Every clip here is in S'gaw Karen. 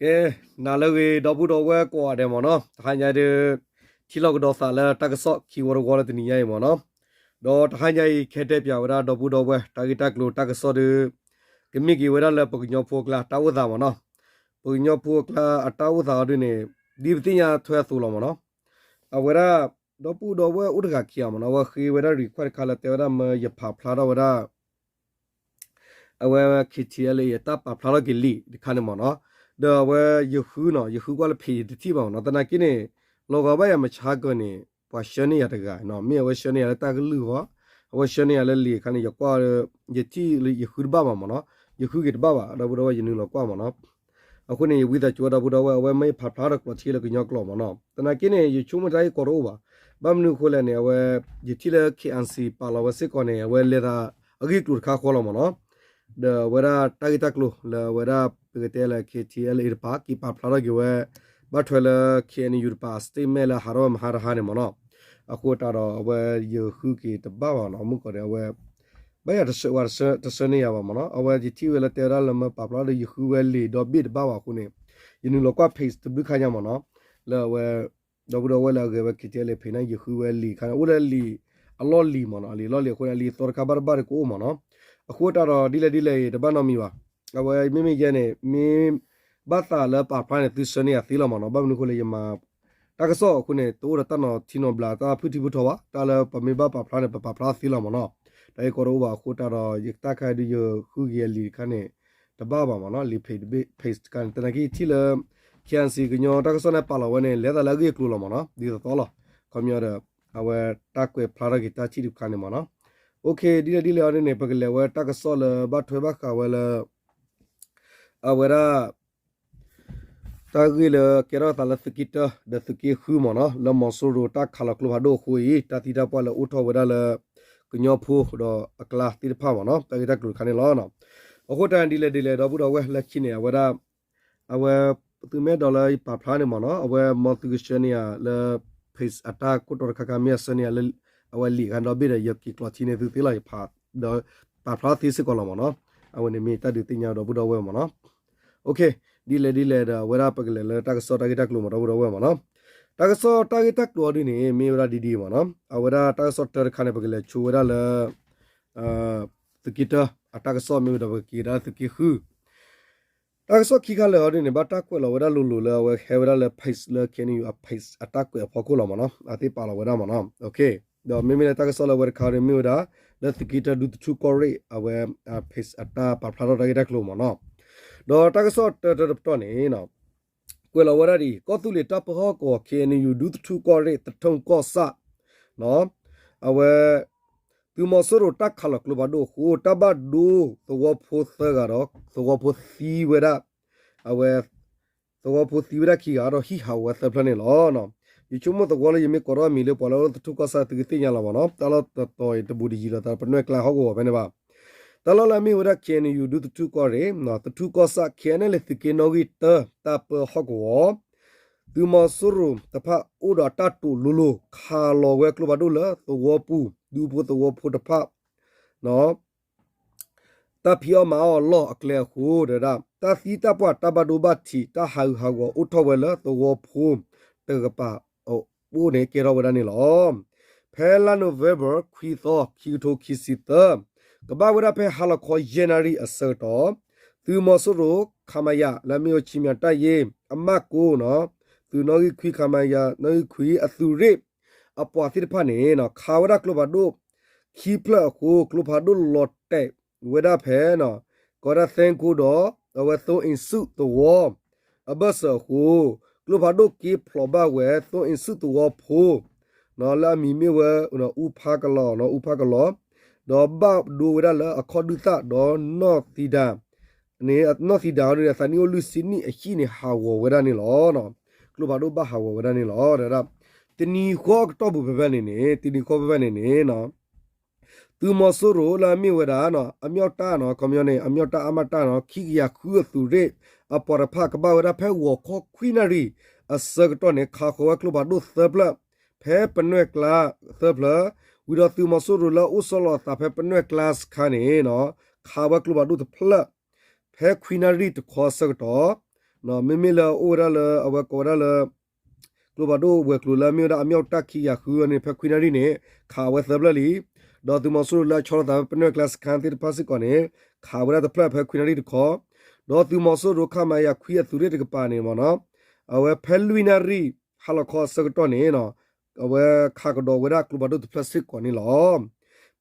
ကဲ, နၤလၢအဂ့ၤ ဒီပုၢ်ဒီဝဲၢ်ကိးဂၤဒဲးမ့ၢ်နီၤ, တဟါညါဒီး ထံၣ်လိာ်ကဒီးသးလၢတၢ်ကစီၣ်ခံဝီတဝီလၢတနံၤညါအံၤမ့ၢ်နီၤ, ဒီးတဟါညါအံၤ ကဟဲတဲပၠးဝဲဒၣ်ဒီပုၢ်ဒီဝဲၢ် တၢ်ဂ့ၢ်တၢ်ကျိၤတၢ်ကစီၣ်ဒီး ကမ့ၢ်က့ၤဝဲဒၣ်လၢပကညီဖိအကျါတၢ်အိၣ်သးမ့ၢ်နီၤ, ပကညီဖိအကျါအတၢ်အိၣ်သးအီၤဒ်န့ၣ် ဒ်ပသ့ၣ်ညါထွဲအသိးလီၤမ့ၢ်နီၤ, အဝဲဒၣ် ဒီပုၢ်ဒီဝဲၢ်အိၣ်တဂၤခံဂၤမ့ၢ်နီၤ, အဝဲဃ့ဝဲဒၣ် request တခါလၢတဲဝဲဒၣ်မၢယပာ်ဖျါထီၣ်ဝဲဒၣ် အဝဲ KTLA အတၢ်ပာ်ဖျါထီၣ်က့ၤလံာ်တခါန့ၣ်မ့ၢ်နီၤ, ဒီးအဝဲယဃုနီၤ, ယဃုကွၢ်လၢ page ယတထံၣ်ဘၣ်မ့ၢ်နီၤ, သနာ်က့န့ၣ် လီၤဂာ်ဘၣ်ယၤမဆါကၢန့ၣ် ပှၤဆှၢန့ၢ်ယၤတဂၤနီၤ, မ့ၢ်အဝဲဆှၢန့ၢ်ယၤလၢတၢ်ကလုၢ်ဃီ, အဝဲဆှၢန့ၢ်ယၤလၢလံာ်အခါန့ၣ် ယကွၢ် ယထံၣ်လၢယဃုတဘၣ်ဘၣ်မ့ၢ်နီၤ, ယဃုက့ၤတဘၣ်ဘၣ် ဒီပုၢ်ဒီဝဲၢ် ယနုာ်လီၤကွၢ်မ့ၢ်နီၤ, အဃိန့ၣ် ယဝံသးစူၤဝဲဒီပုၢ်ဒီဝဲၢ် အဝဲမ့ၢ်ပာ်ဖျါထီၣ်ကျိာ်ထံလၢကညီကျိာ်မ့ၢ်နီၤ, သနာ်က့န့ၣ် ယဆိကမိၣ်တၢ်ဂ့ၢ်ကီတအိၣ်ဘၣ်, ဘၣ်မနုၤအဃိလဲၣ်န့ၣ် အဝဲ ယထံၣ်လၢ KNC ပာ်လီၤဝဲစ့ၢ်ကီးန့ၣ် အဝဲလဲၤသးအဂ့ၢ်ကျိၤတခါဃီလီၤမ့ၢ်နီၤ, ဒီးအဝဲဒၣ်တၢ်ဂ့ၢ်တၢ်ကျိၤလၢအဝဲဒၣ်ပကတဲလၢ KTLA တပၤ က့ၤပာ်ဖျါထီၣ်က့ၤဝဲ ဘၣ်ထွဲလၢ KNU တပၤ statement လၢဟးထီၣ်ဝဲမဟါတဟါန့ၣ်မ့ၢ်နီၤ, အဃိတၢ်ဒီးအဝဲယဃုက့ၤတဘၣ်ဘၣ်နီၤ, မုၢ်ကီၢ်ဒီးအဝဲ ဘၣ်ယၤတဆှၢဝဲတဆှၢန့ၢ်ယၤဘၣ်မ့ၢ်နီၤ, အဝဲယထံၣ်ဝဲလၢတဲဝဲဒၣ်လၢမ့ၢ်ပာ်ဖျါဒီးယဃုဝဲလံာ်ဒီဘ့ၣ်တဘၣ်ဘၣ်အဃိန့ၣ်, ယနုာ်လီၤကွၢ် page တဘျုးခါညါမ့ၢ်နီၤ, လၢအဝဲ ဒီပုၢ်ဒီဝဲၢ်လၢအဂဲၤဝဲ KTLA page န့ၣ် ယဃုဝဲလံာ်ခါန့ၣ် အိၣ်လၢလံာ်အလီၢ်လံၤမ့ၢ်နီၤ, အလံာ်အလီၢ်လံၤအဃိန့ၣ် အလံာ်သီတခါဘၣ်တဘၣ်ဒီးကအိၣ်မ့ၢ်နီၤ, အဃိတၢ်ဒီးဒ်လဲၣ်ဒ်လဲၣ်အံၤ တဘၣ်နီတမံၤဘၣ်, အဝဲမ့မ့ၢ်ယဲန့ၣ် မ့ၢ်ဘၣ်သးလၢပာ်ဖျါန့ၣ် သုဆှၢန့ၢ်ယၤသ့လီၤမ့ၢ်နီၤ, ဘၣ်မနုၤအဃိလဲၣ် ယမၤ တၢ်ကစီၣ်အဃိန့ၣ် တအိၣ်ဒီးတၢ်နီၤထံနီၤဘျးတၢ်ဖုၣ်ထံဖုၣ်ထီဘၣ်, တၢ်လၢပမ့ၢ်ဘၣ်ပာ်ဖျါန့ၣ် ပပာ်ဖျါသ့လီၤမ့ၢ်နီၤ, တၢ်အံၤကီတအိၣ်ဘၣ်အဃိတၢ်ဒီး ယတၢ်ခါဒုးယဃုက့ၤအလံာ်တခါန့ၣ် တဘၣ်ဘၣ်မ့ၢ်နီၤ, လံာ် page တဘ့ၣ် page တခါန့ၣ် သနာ်က့ယထံၣ်လၢ KNC ကညီတၢ်ကစီၣ်န့ၣ်ပာ်လီၤဝဲန့ၣ် လဲၤသးလၢအဂ့ၢ်အကျိၤလီၤမ့ၢ်နီၤ, ဒ်သိးသိးလီၤ, ခီပညီဒီး အဝဲတၢ်ကွဲးဖျါထီၣ်က့ၤတၢ်ထံၣ်တခါန့ၣ်မ့ၢ်နီၤ, ဒ်လဲၣ်ဒ်လဲၣ်အီၤဒ်န့ၣ် ပကလဲၤဝဲတၢ်ကစီၣ်လၢဘၣ်ထွဲဘၣ်ဃးဝဲလၢ အဝဲဒၣ် တၢ်ဂ့ၢ်လၢကဲထီၣ်သးလၢသုးက့တၢဒီးသုးက့ဃုမ့ၢ်နီၤ, လၢမီၤစိရိၤတၢ်ခးလီၤကျိဖးဒိၣ်အဃိအံၤ တၢ်သံတၢ်ပှၢ်လၢအိၣ်ထီၣ်ဝဲဒၣ်လၢ ကညီဖိဒီးအကျါသ့ၣ်တဖၣ်မ့ၢ်နီၤ, တၢ်ဂ့ၢ်တၢ်ကျိၤတခါန့ၣ်လီၤ. အဃိတၢ်ဒ်လဲၣ်ဒ်လဲၣ် ဒီပုၢ်ဒီဝဲၢ်လၢခံန့ၣ် အဝဲဒၣ် အဝဲ သုမ့ၢ်အဲၣ်ဒိးလၢယပာ်ဖျါန့ၣ်မ့ၢ်နီၤ, အဝဲမ်သုကဆှၢန့ၢ်ယၤလၢ page အတၢ်ကိၢ်တီတခါခါ မ့ၢ်အဆှၢန့ၢ်ယၤလၢ အဝဲလံာ်အခါဒီဘ့ၣ်ဒီး ယက့ၤကျိးထံန့ၢ်သုသ့လီၤ, ယဖးဒီး ပာ်ဖျါသ့စ့ၢ်ကီးလီၤမ့ၢ်နီၤ, အဝဲန့ၣ်မ့ၢ်တၢ်ဒုးသ့ၣ်ညါဒီပုၢ်ဒီဝဲၢ်မ့ၢ်နီၤ. ဒ်လဲၣ်ဒ်လဲၣ်ဒီး အဝဲဒၣ်ပကလဲၤလၢတၢ်ကစီၣ်တၢ်ဂ့ၢ်တၢ်ကျိၤမ့ၢ်ဒီပုၢ်ဒီဝဲၢ်မ့ၢ်နီၤ, တၢ်ကစီၣ်တၢ်ဂ့ၢ်တၢ်ကျိၤအီၤဒ်န့ၣ် မ့ၢ်ဝဲဒၣ်ဒ်ဒ်မ့ၢ်နီၤ, အဝဲဒၣ်တၢ်ကစီၣ်တၢတခါန့ၣ် ပကလဲၤဆိဝဲဒၣ်လၢ သုးက့တၢ အတၢ်ကစီၣ်မ့ၢ်ဝဲဒီး ပကက့ၤဒၣ်သုးက့ဃု တၢ်ကစီၣ်ခံခါလၢာ်အီၤဒ်န့ၣ် ဘၣ်တၢ်ကွဲးလီၤဝဲဒၣ်လိၤလိၤလၢအဝဲဟဲဝဲဒၣ်လၢ page လၢ KNU အ page အတၢ်ကွဲးအဖီခိၣ်လီၤမ့ၢ်နီၤ, အသ့ၣ်ပာ်လီၤဝဲဒၣ်မ့ၢ်နီၤ, ဒီးမ့မ့ၢ်လၢတၢ်ကစီၣ်လၢအဝဲတခါဒ်မ့ၢ်ဝဲဒၣ် လၢသုးက့တၢဒူသထူၣ်ကီၢ်ရ့ၣ် အဝဲ page အတၢ်ပာ်ဖျါထီၣ်တၢ်ဂ့ၢ်တၢ်ကျိၤမ့ၢ်နီၤ, ဒီးတၢ်ကစီၣ်တၢတၢတပတီၢ်န့ၣ် ကွဲးလီၤဝဲဒၣ်ဒ်အံၤ, ကီၢ်သူလ့ၤတၢ်ပၢဟီၣ်ကဝီၤ KNU ဒူသထူၣ်ကီၢ်ရ့ၣ် သထူၣ်ကီၢ်ဆၣ် အဝဲ သုးမီၤစိရိၤတၢ်ခးလီၤကျိဖးဒိၣ်အဃိ တၢ်ဘၣ်ဒိသဝီဖိသၢဂၤဒီး သဝီဖိသံဝဲဒၣ် အဝဲ သဝီဖိသံဝဲဒၣ်ခံဂၤဒီးဟံၣ်ဟးဂီၤဝဲသၢဖျၢၣ်န့ၣ်လီၤ. ယဆိကမိၣ်သဝီလၢယမ့ၢ်ကိးထီၣ်အမံၤလၢပှၤလၢအိၣ်လၢသထူၣ်ကီၢ်ဆၣ် သုကသ့ၣ်ညါလီၤမ့ၢ်နီၤ, တၢ်လီၢ်တတီၤအံၤတဘူးတယံၤလီၤသးပနွဲၢ်ကျါဟီၣ်ကဝီၤဖဲန့ၣ်ဘၣ်. တၢ်လီၢ်လၢအမ့ၢ်ဝဲဒၣ် KNU ဒူသထူၣ်ကီၢ်ရ့ၣ် သထူၣ်ကီၢ်ဆၣ် KNLA သုးက့နီၣ်ဂံၢ်တၢ တၢ်ပၢဟီၣ်ကဝီၤ သုးမီၤစိရိၤတဖၣ်အိၣ်ဒီးတၢ်တိာ်လိၤလိၤ ခးလီၤဝဲကျိဖးဒိၣ်လၢသဝီပူၤ ဒူဖိသဝီဖိတဖၣ် တၢ်ဖံးအီၣ်မၤအီၣ်အလီၢ်အကျဲအဃိ ဒီးဒၣ် တၢ်သံတၢ်ပှၢ်တၢ်ဘၣ်ဒိဘၣ်ထံး တၢ်ဟးဂူာ်ဟးဂီၤအိၣ်ထီၣ်ဝဲလၢသဝီဖိတကပၤအအိၣ်န့ၣ် ကဲထီၣ်ဝဲဒၣ်န့ၣ်လီၤ. ဖဲလါ November ခွံသီ ခံကထိခံဆံသၢ ကဘၣ်ဝဲဒၣ်ဖဲဟါလီၤခီယဲၢ်နၣ်ရံၣ်အဆၢကတီၢ် သုးမီၤစိရိၤ ခမရ လၢအမ့ၢ်ဝဲဆံမၠးတၢ်ယ့ အမၢ်ကိၣ် သုးနီၣ်ဂံၢ်ခွံ ခမရ နီၣ်ဂံၢ်ခွံအသုးရ့ၣ် အပှၤသ့ၣ်တဖၣ်န့ၣ် ခးဝဲဒၣ်ကျိဖးဒိၣ်ခံဖျၢၣ်အဃိ ကျိဖးဒိၣ်လီၤတဲာ်ဝဲဒၣ်ဖဲ ကိးဒၣ်သဲကိဒီး အဝဲသိအ့ၣ်ဆူၣ်သဝီ အဘၢၣ်စၢၤအဃိ ကျိဖးဒိၣ်က့ဖျိးဘၣ်ဝဲ သိအ့ၣ်ဆူၣ်သဝီဖိ လၢအမံၤမ့ၢ်ဝဲ အူဖးကလီၤ အူဖးကလီၤ ဒီးဘၣ်ဒိဝဲဒၣ်လၢအခီၣ်ဒုၣ်သၣ်ဒီးနီၢ်သံဒါ န့ၣ် နီၢ်သံဒါအီၤဒ်န့ၣ် အသးနံၣ်အိၣ်လွံၢ်ဆံနံၣ်အဟံၣ်န့ၣ် ဟးဂီၤဝဲဒၣ်န့ၣ်လီၤ. ကျိဖးဒိၣ်ဘၣ်ဟးဂီၤဝဲဒၣ်န့ၣ်လီၤ. ဒီး တနံၤဃီအကတီၢ်ပူၤဖဲဖဲန့ၣ်န့ၣ် တနံၤဃီဖဲဖဲန့ၣ်န့ၣ် သုးမီၤစိရိၤလၢအမ့ၢ်ဝဲဒၣ် အမြောက်တပ် ခီပညီန့ၣ် အမြောက်တပ် အမတ ခံကယၤဃုအသုးရ့ၣ် အပှၤတဖၣ်ကဘၣ်ဝဲဒၣ်ဖဲဂီၤခီခွံနၣ်ရံၣ်အဆၢကတီၢ်န့ၣ် ခးဃီၤဝဲကျိဖးဒိၣ်သၢဖျၢၣ် ဖဲပနွဲၢ်ကျါသၢဖျၢၣ် ဝံၤဒီးသုးမီၤစိရိၤလၢအအိၣ်ဆီလီၤအသးဖဲပနွဲၢ်ကျါစခါန့ၣ် ခးဝဲကျိဖးဒိၣ်တဖျၢၣ် ဖဲခွံနၣ်ရံၣ်တခီအဆၢကတီၢ် မ့မ့ၢ်လၢအအိၣ်ဝဲဒၣ်လၢ အဝဲကိးဝဲဒၣ်လၢ ကျိဖးဒိၣ်ဝဲၤကျိၤလၢအမ့ၢ်ဝဲဒၣ်အမြောက်တပ်ခံကယၤဃုန့ၣ် ဖဲခွံနၣ်ရံၣ်န့ၣ် ခးဝဲသၢဖျၢၣ်လံ. ဒီးသုးမီၤစိရိၤလၢအဆီလီၤသးဖဲပနွဲၢ်ကျါစခန်းသ့ၣ်တဖၣ်စ့ၢ်ကီးန့ၣ် ခးဝဲဒၣ်တဖျၢၣ်ဖဲခွံနၣ်ရံၣ်တခီ, ဒီးသုးမီၤစိရိၤ ခမရ ခွံအသုးရ့ၣ်တကပၤန့ၣ်မ့ၢ်နီၤ အဝဲဖဲလွံၢ်နၣ်ရံၣ် ဟါလီၤခီအဆၢကတီၢ်န့ၣ် အဝဲခးကဒီးဝဲဒၣ်ကျိဖးဒိၣ်တဖျၢၣ်စ့ၢ်ကီးန့ၣ်လီၤ.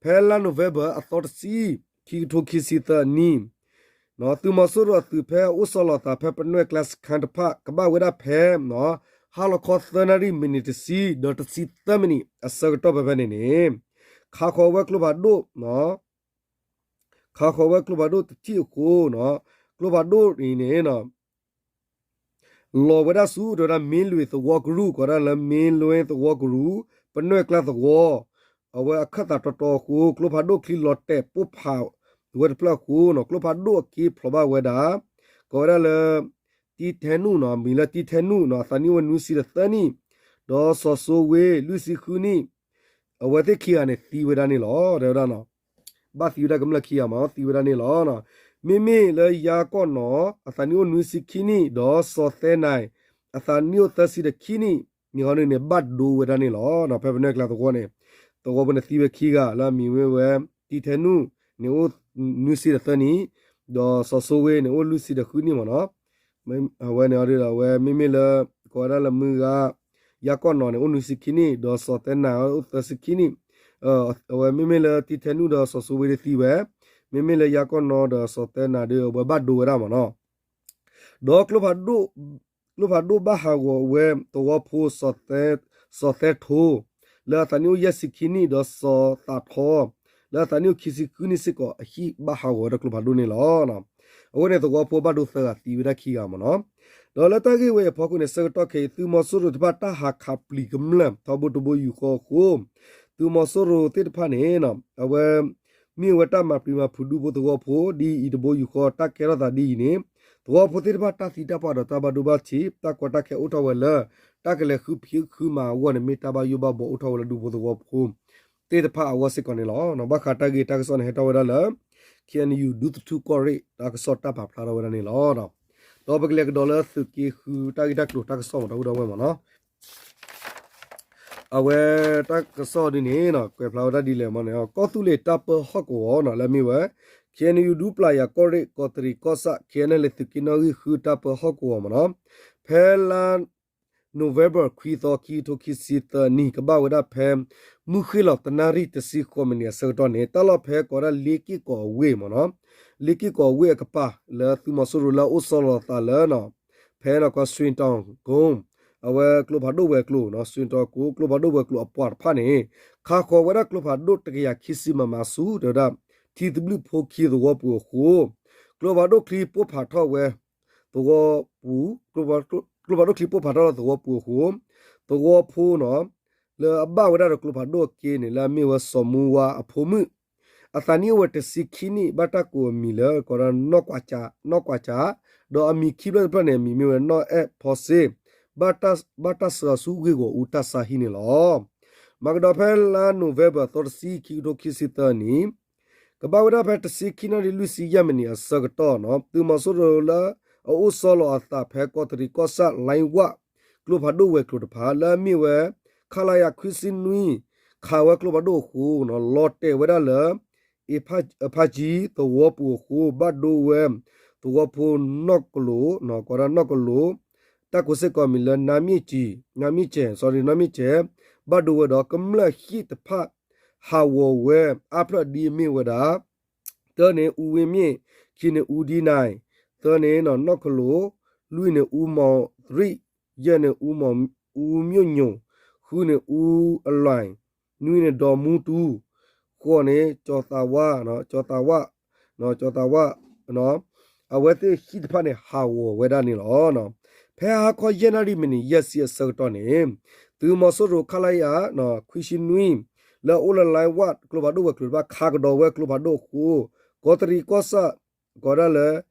ဖဲလါ November အသီတဆံ ခံကထိခံဆံသၢနံၣ် သုးမီၤစိရိၤအသုးဖဲအအိၣ်ဆီလီၤသးဖဲပနွဲၢ်ကျါစခန်းတဖၣ် ကဘၣ်ဝဲဒၣ်ဖဲ ဟါလီၤခီသၢနၣ်ရံၣ် မံးနံးတဆံ ဒီးတဆံသၢမံးနံးအဆၢကတီၢ်ဖဲဖဲန့ၣ်န့ၣ် ခးဃီၤဝဲကျိဖးဒိၣ် ခးဃီၤဝဲကျိဖးဒိၣ်တထံၣ်အဃိ ကျိဖးဒိၣ်အံၤန့ၣ် လီၤဝဲဒၣ်ဆူ တဲဝဲဒၣ် မ့လွံၢ်သဝီကရူၢ် ကိးဒၣ်လၢ မ့လွံၢ်သဝီကရူၢ် ပနွဲၢ်ကျါသဝီ အဝဲအခၢၣ်သးတီတီအဃိ ကျိဖးဒိၣ်ချံလီၤတဲာ်ပိၢ်ဖးဝဲတဖျၢၣ်အဃိ ကျိဖးဒိၣ်အက့ဖျိးဘၣ်ဝဲဒၣ် ကိးဝဲဒၣ်လၢ တံထဲနူၣ်နီၤ မံၤလၢတံထဲနူၣ်နီၤ အသးနံၣ်အိၣ်နွံဆံဒီးသၢနံၣ် ဒီးစီၤစိဝ့ လွံၢ်ဆံဃုနံၣ် အဝဲသ့ၣ်ခံဂၤန့ၣ်သံဝဲဒၣ်န့ၣ်လီၤ တဲဝဲဒၣ်နီၤ ဘၣ်သံဝဲဒၣ်ကမျၢၢ်ခံဂၤမး သံဝဲဒၣ်န့ၣ်လီၤ. မ့မ့ၢ်လၢယါကီၢ်နီၤ အသးနံၣ်အိၣ်နွံဆံခံနံၣ် ဒီးစီၤသဲနၤ အသးနံၣ်အိၣ်သၢဆံဒီးခံနံၣ် န့ၣ်ဟီန့ၣ်န့ၣ် ဘၣ်ဒိဝဲဒၣ်န့ၣ်လီၤ. ဖဲပနွဲၢ်ကျါသဝီန့ၣ် သဝီဖိန့ၣ်သံဝဲခံဂၤ လၢအမံၤမ့ၢ်ဝဲ တံထဲနူၣ်န့ၣ်အိၣ်နွံဆံဒီးသၢနံၣ် ဒီးစီၤစိဝ့န့ၣ်အိၣ်လွံၢ်ဆံဒီးဃုနံၣ်မ့ၢ်နီၤ အဝဲန့ၣ်ဒီး အဝဲမ့မ့ၢ်လၢ ကိးဝဲဒၣ်လၢမုၢ်ဂၤ ယါကီၢ်နီၤန့ၣ် အိၣ်နွံဆံခံနံၣ် ဒီးစီၤသဲနၤအိၣ်သၢဆံခံနံၣ် အဝဲမ့မ့ၢ်လၢတံထဲနူၣ်ဒီးစီၤစိဝ့ဒၣ်သံဝဲ မ့မ့ၢ်လၢယါကီၢ်နီၤဒီးစီၤသဲနၤဒီး အဝဲဘၣ်ဒိဝဲဒၣ်မ့ၢ်နီၤ ဒီး ကျိဖးဒိၣ်ဘၣ်ဟးဂီၤဝဲသဝီဖိ စီၤသဲထိ လၢအသးနံၣ်အိၣ်ယဲၢ်ဆံခံနံၣ် ဒီးစီၤသးထီ လၢအသးနံၣ်အိၣ်ခံဆံဃုနံၣ်စ့ၢ်ကီး အဟံၣ်ဘၣ်ဟးဂီၤဝဲဒီးကျိဖးဒိၣ်န့ၣ်လီၤ. အဃိန့ၣ် သဝီဖိဘၣ်ဒိသၢဂၤသံဝဲဒၣ်ခံဂၤမ့ၢ်နီၤ ဒီးလၢတၢ်ဂ့ၢ်ဝဲအံၤအဖီခိၣ်န့ၣ် ဆၢကတီၢ်ခဲအံၤ သုးမီၤစိရိၤတဖၣ်တၢ်ဟးခးပျံၤကမျၢၢ် ထီဘိတဘိယူၢ်ဃီအဃိ သုးမီၤစိရိၤသ့ၣ်တဖၣ်န့ၣ် အဝဲ မ့ၢ်ဝဲတၢ်မၤပျံၤမၤဖုးဒူဖိသဝီဖိ ဒ်အံၤတဘိယူၢ်ဃီ တၢ်ကဲထီၣ်သးဒ်အံၤန့ၣ် သဝီဖိသ့ၣ်တဖၣ်တၢ်သံတၢ်ပှၢ်ဒီးတၢ်ဘၣ်ဒိဘၣ်ထံး တၢ်ကီတၢ်ခဲအိၣ်ထီၣ်ဝဲလၢ တၢ်ကလဲၤဃုဖံးဃုမၤအဂီၢ်န့ၣ် မ့ၢ်တၢ်ဘၣ်ယိၣ်ဘၣ်ဘှီအိၣ်ထီၣ်ဝဲလၢဒူဖိသဝီဖိ သ့ၣ်တဖၣ်အဂီၢ်စ့ၢ်ကီးန့ၣ်လီၤ. ဘၣ်ဃးတၢ်ဂ့ၢ်တၢ်ကစီၣ်န့ၣ် ဟဲထီၣ်ဝဲဒၣ်လၢ ခ့ၣ်အဲၣ်ယူၣ် ဒူသထူၣ်ကီၢ်ရ့ၣ် တၢ်ကစီၣ်တၢ်ပာ်ဖျါထီၣ်ဝဲဒၣ်န့ၣ်လီၤ. ဒီးပကလဲၤကဒီးလၢသုးက့ဃုတၢ်ဂ့ၢ်တၢ်ကျိၤတၢ်ကစီၣ်မ့ၢ်နီၤ ဒီပုၢ်ဒီဝဲၢ်မ့ၢ်နီၤ အဝဲတၢ်ကစီၣ်ဒ်န့ၣ် ကွဲးဖျါဝဲဒၣ်ဒ်လဲၣ်မ့ၢ်န့ၣ် ကီၢ်သူလ့ၤတၢ်ပၢဟီၣ်ကဝီၤနီၤ လၢအမ့ၢ်ဝဲ ခ့ၣ်အဲၣ်ယူၣ် ဒူပျၢ်ယၤကီၢ်ရ့ၣ် ကီးတရံးကီၢ်ဆၣ် ခ့ၣ်အဲၣ်ယူၣ် လၢသုးက့နီၣ်ဂံၢ်ဃုတၢ်ပၢဟီၣ်ကဝီၤမ့ၢ်နီၤ ဖဲလါ November ခွံသီ ခံကထိခံဆံသၢနံၣ် ကဘၣ်ဝဲဒၣ်ဖဲ မုၢ်ဃ့ၢ်လီၤတနၣ်ရံၣ်တဆံဃိးမံးနံးအဆၢကတီၢ်န့ၣ် တၢ်လီၢ်ဖဲကိးဝဲဒၣ်လ့က့ၢ်ကီးအဝ့ၢ်မ့ၢ်နီၤ လ့က့ၢ်ကီးအဝ့ၢ်အကပၤ လၢသုးမီၤစိရိၤလၢအအိၣ်ဆီလီၤသးလၢ ဖဲနီၤကီး စွ့ၣ်တီၣ်ကိၣ် အဝဲကျိဖးဒိၣ်ဝဲၤကျိၤ စွ့ၣ်တီၣ်ကိၣ် ကျိဖးဒိၣ်ဝဲၤကျိၤအပှၤတဖၣ်န့ၣ် ခးဃီၤဝဲဒၣ်ကျိဖးဒိၣ်တကယၤခံဆံ မမ ဆူ တဲဝဲဒၣ် ထံသဘျုးဖိခံသဝီပူၤအဃိ ကျိဖးဒိၣ်ချံပိၢ်ဖးထီၣ်ဝဲ သဝီပူၤ ကျိဖးဒိၣ်ချံပိၢ်ဖးထီၣ်လၢသဝီပူၤအဃိ သဝီဖိနီၤ လၢအဘၣ်ဝဲဒၣ်ဒီးကျိဖးဒိၣ်အက့န့ၣ် လၢအမ့ၢ်ဝဲစီၤမူဝါအဖိမုၣ် အသးနံၣ်အိၣ်ဝဲတဆံခံနံၣ် ဘၣ်တၢ်ကိးအမံၤလၢ ကိးဒၣ် နီၢ်ကွၢ်စး နီၢ်ကွၢ်စးဒီးအမံၤခံဖျၢၣ်တဖျၢၣ်န့ၣ် အမံၤမ့ၢ်ဝဲနီၢ်အဲၣ်ဖီစ့ ဘၣ်တၢ်ဆှၢအီၤဆူဂ့ၢ်ဂီၢ်အူတၢ်ဆါဟံၣ်န့ၣ်လီၤ. မၤကဒီးဖဲလါ November သီတဆံ ခံကထိခံဆံသၢနံၣ် ကဘၣ်ဝဲဒၣ်ဖဲတဆံခံနၣ်ရံၣ်လွံၢ်ဆံယဲၢ်မံးနံးအဆၢကတီၢ်နီၤ သုးမီၤစိရိၤလၢအအိၣ်ဆီလီၤအသးဖဲကီးတရံးကီၢ်ဆၣ် လိုင်းဝး ကျိဖးဒိၣ်ဝဲၤကျိၤတဖၣ် လၢအမ့ၢ်ဝဲ ခလရ ခွံဆံနွံ ခးဝဲကျိဖးဒိၣ်အဃိ လီၤတဲာ်ဝဲဒၣ်လၢ အဖါကၠံသဝီပူၤအဃိ ဘၣ်ဒိဝဲ သဝီဖိနီၢ်ကလိၤ ကိးဒၣ်နီၢ်ကလိၤ တၢ်ကိးစ့ၢ်ကီးမံၤလၢ နါမ့ၣ်ကၠံ နါမ့ၣ်ကၠဲ sorry နါမ့ၣ်ကၠဲ ဘၣ်ဒိဝဲဒီးကမျၢၢ်ဟံၣ်တဖၣ် ဟးဂီၤဝဲအါဖျၢၣ်ဒ်အမ့ၢ်ဝဲဒၣ် တၢန့ၣ် အူဝ့မ့ၣ်, ခံန့ၣ် အူဒံနၤ, သၢန့ၣ် နီၢ်ကလိၤ, လွံၢ်န့ၣ် အူမီၤရံၣ်, ယဲၢ်န့ၣ် အူမီၤ, အူမျိၣ်ညိၣ်, ဃုန့ၣ် အူအလွဲၢ်, နွံန့ၣ် ဒီမူတူ, ဃိးန့ၣ် ကၠီၤသးဝါ, ကၠီၤသးဝါ, ကၠီၤသးဝါ, အဝဲသ့ၣ်ဟံၣ်တဖၣ်န့ၣ် ဟးဂီၤဝဲဒၣ်န့ၣ်လီၤ. ဖဲဟါခီယဲၢ်နၣ်ရံၣ်မံးနံးယဲၢ်ဆံအဆၢကတီၢ်န့ၣ် သုးမီၤစိရိၤ ခလရ ခွံဆံနွံ လၢအအိၣ်လၢ လိုင်းဝး ကျိဖးဒိၣ်ဝဲၤကျိၤတဖၣ် ခးကဒီးဝဲကျိဖးဒိၣ်အဃိ ကီးတရံးကီၢ်ဆၣ် ကိးဒၣ်လၢ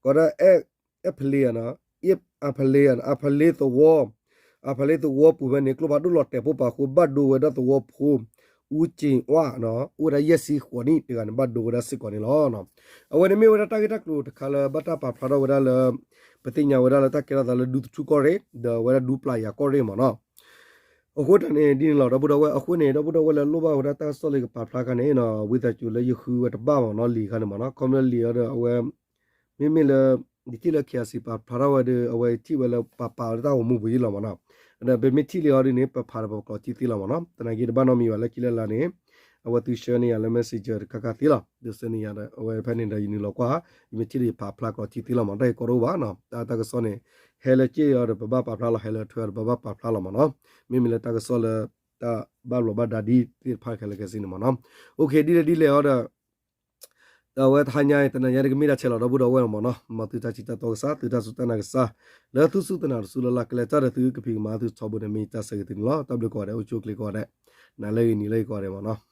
ကိးဒၣ် အဲၣ်ဖလ့ အဖလ့ အဖလ့သဝီ အဖလ့သဝီပူၤဖဲန့ၣ် ကျိဖးဒိၣ်လီၤတဲာ်ပိၢ်ဖးအဃိ ဘၣ်ဒိဝဲဒၣ်သဝီဖိ အူက့ၤဝါ အိၣ်ဝဲဒၣ်ယဲၢ်ဆံဃိးနံၣ်တဂၤန့ၣ် ဘၣ်ဒိဝဲဒၣ်စ့ၢ်ကီးန့ၣ်လီၤ. အဝဲန့ၣ်မ့ၢ်ဝဲဒၣ်တၢ်ဂ့ၢ်တၢ်ကျိၤတခါလၢဘၣ်တၢ်ပာ်ဖျါထီၣ်ဝဲဒၣ်လၢ ပသ့ၣ်ညါဝဲဒၣ်လၢတၢ်ကဲထီၣ်သးလၢဒူသထူကီၢ်ရ့ၣ် ဒီးအဝဲဒၣ်ဒူပျၢ်ယၤကီၢ်ရ့ၣ်မ့ၢ်နီၤ. အဃိတၢ်န့ၣ်ဒ်န့ၣ်လီၤ ဒီပုၢ်ဒီဝဲၢ် အဃိန့ၣ် ဒီပုၢ်ဒီဝဲၢ်လၢလိၣ်ဘၣ်ဝဲဒၣ်တၢ်ကစီၣ်လၢယကပာ်ဖျါခါန့ၣ် ဝံသးစူၤလၢယဃုဝဲတဘၣ်မ့ၢ်နီၤ လံာ်ခါန့ၣ်မ့ၢ်နီၤ ခီဖျိလံာ်အီၤဒီးအဝဲ မ့မ့ၢ်လၢ ယထံၣ်လၢ KIC ပာ်ဖျါထီၣ်ဝဲဒီး အဝဲထံၣ်ဝဲလၢပာ်ပာ်ဝဲလၢတၢ်ဂီၤမူပူၤယ့ၢ်လီၤမ့ၢ်နီၤ. ဒီးပမ့ၢ်ထံၣ်လံအီၤဒ်န့ၣ် ပဖးဒီးပကျိးထံသ့လီၤမ့ၢ်နီၤ. သနာ်က့တဘၣ်နီတမံၤဘၣ်လၢခံလၢလာ်န့ၣ် အဝဲသုဆှၢန့ၢ်ယၤလၢ messenger တခါခါသ့လီၤ. ဒီးဆှၢန့ၢ်ယၤဒီး အဝဲဖဲန့ၣ်ဒီးယနုာ်လီၤကွၢ် ယမ့ၢ်ထံၣ်ဒီးယဖးဖျါကျိးထံသ့လီၤမ့ၢ်နီၤ. တၢ်ဂ့ၢ်ကီတအိၣ်ဘၣ်နီၤ တၢ်တၢ်ကစီၣ်န့ၣ် ဟဲလၢက့ၢ်အီၤဒီးပဘၣ်ပာ်ဖျါလီၤ ဟဲလၢထွဲအီၤဒီးပဘၣ်ပာ်ဖျါလီၤမ့ၢ်နီၤ. မ့မ့ၢ်လၢတၢ်ကစီၣ်လၢ တၢ်ဘၣ်ဘျီးဘၣ်ဒါဒ်သ့ၣ်တဖၣ်ခဲလၢာ်ခဲဆ့န့ၣ်မ့ၢ်နီၤ. အိၣ်ခ့ ဒ်လဲၣ်ဒ်လဲၣ်အီၤဒီး အဝဲတဟါညါအံၤ တနၤညါတကမ့ၢ်ဒၣ်ဆဲးလီၤ ဒီပုၢ်ဒီဝဲၢ်မ့ၢ်နီၤ. မ်သုတၢ်စံးတၢ်တီကစၢ် သုတၢ်စူၢ်တၢ်နာ်ကစၢ် လၢသုစူၢ်သုနာ်တစူၢ်လၢ်လၢ် ကလဲၤတၢ်ဒီးသုကဖံးကမၤသုထီဘိန့ၣ် မ့ၢ်ယတၢ်ဆၢဂ့ၤသုန့ၣ်လီၤ. တၢ်ဘျုးကိးဂၤဒဲး အိၣ်ဆူၣ်အိၣ်ချ့ကိးဂၤဒဲး နၤလၢဂ့ၤနံၤလၢဂ့ၤကိးဂၤဒဲးမ့ၢ်နီၤ.